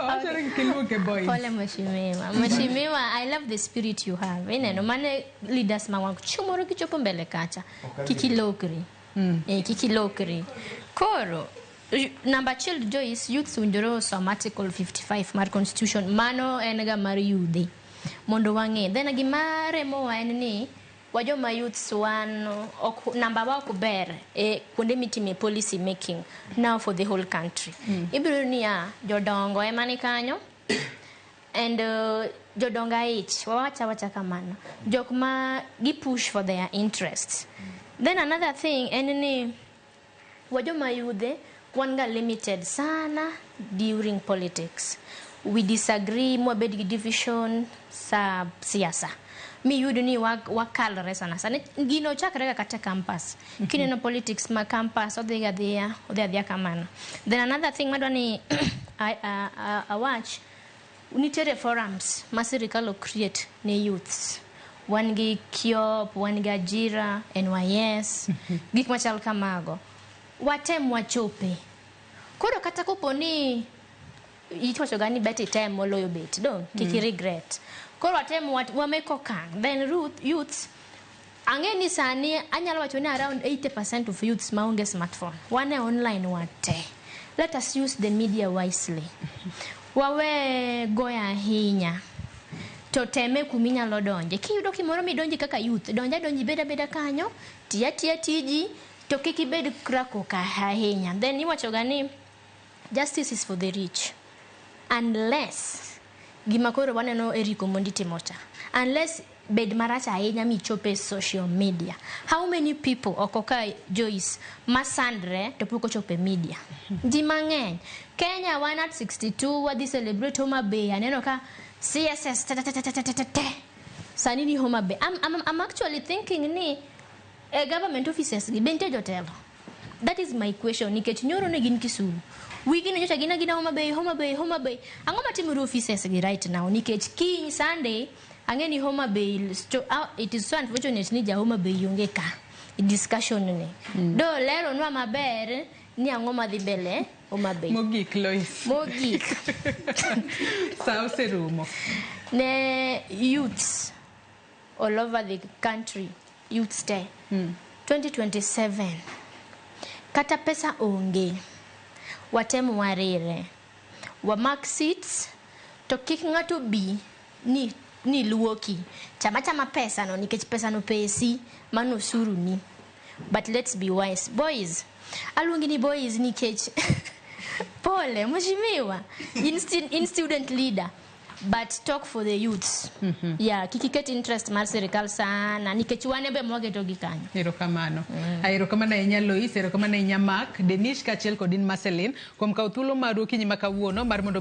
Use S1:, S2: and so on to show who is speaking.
S1: Owacho ni kik iluonge boys.
S2: Pole mheshimiwa. Mheshimiwa, I love the spirit you have. Ineno mane leaders ma wan chieng' moro kichopo mbele kacha. Kik ilokri. Eh, kik ilokri. Koro namba achiel Joyce, youths owinjore osom article 55 mar constitution. Mano en ga mar yudhe. Mondo wang'e. Then gima remowa en ni wajoma youths wan ok namba wa ok ber e kuonde mitime policy making now for the whole country. Ibiro yudo niya jodongo ema ni kanyo and jodongo aich wawacha wacha kamano jok ma gi push for their interests. Then another thing en ni wajoma yudhe wan ga limited sana during politics. We disagree mwabed gi division sa siasa miyud ni wakalre sana sana. Gino chakre ga kata campus. Kineno politics ma campus odhi ga dhiya, odhi adhiya kamano. Then another thing madwa ni awach, nitiere forums ma sirikal o create ne youths. Wan gi KYEOP, wan gi Ajira, NYS, gik machal kamago. Watem wachope. Koro kata kopo ni iwacho ga ni bet item moloyo bet, dong kik regret. Koro watem wamake okang'. Then Ruth, youths, ang'e ni sani anyalo wacho ni around 80% of youths maonge smartphone. Wan e online wate. Let us use the media wisely. Wawe goyo ahinya. To teme kuminyalo donje. Kiyudo kimoro midonje kaka youth, donja donji ibed abeda kanyo, tiya tiya tiji, to kik ibed rakok ahinya. Then iwacho ga ni justice is for the rich. Unless gima koro waneno Eric Omondi timo cha. Unless bed marach ahinya michope social media. How many people oko ka Joyce masandre to pok ochopo e media? Ji mang'eny. Kenya wan at 62 wadhi celebrate Homa Bay. Aneno ka CSS te te te te te te te. Sani ni Homa Bay. I'm actually thinking ni e government offices gi be nitie jotelo. That is my question nikech nyoro ne gin Kisumu. Wigni nyocha gin agina Homa Bay, Homa Bay, Homa Bay. Ang'o matimore offices gi right now nikech kiny Sunday ang'e ni Homa Bay it is so unfortunate ni ja Homa Bay onge ka discussion ni. Do leronwa maber ni ang'o madhi mbele Homa Bay.
S1: Mogik Lois.
S2: Mogik.
S1: Sa oserumo.
S2: Ne youths all over the country, youths te. 2027 kata pesa onge watem warire wamak seats to kik ng'ato bi ni luoki chama chama pesa no nikech pesa no pesi mano osuru ni, but let's be wise boys. Aluongi ni boys nikech pole mheshimiwa in student leader, but talk for the youths. Yeah, kik iket interest mar sirikal sana nikech wan ebe mwaketo gi kanyo.
S1: Erokamano. Erokamano ahinya Lois, erokamano ahinya Mark, Denish kaachiel kod in Marceline kuom kawo thuolo maru okinyi ma kawuono mar mondo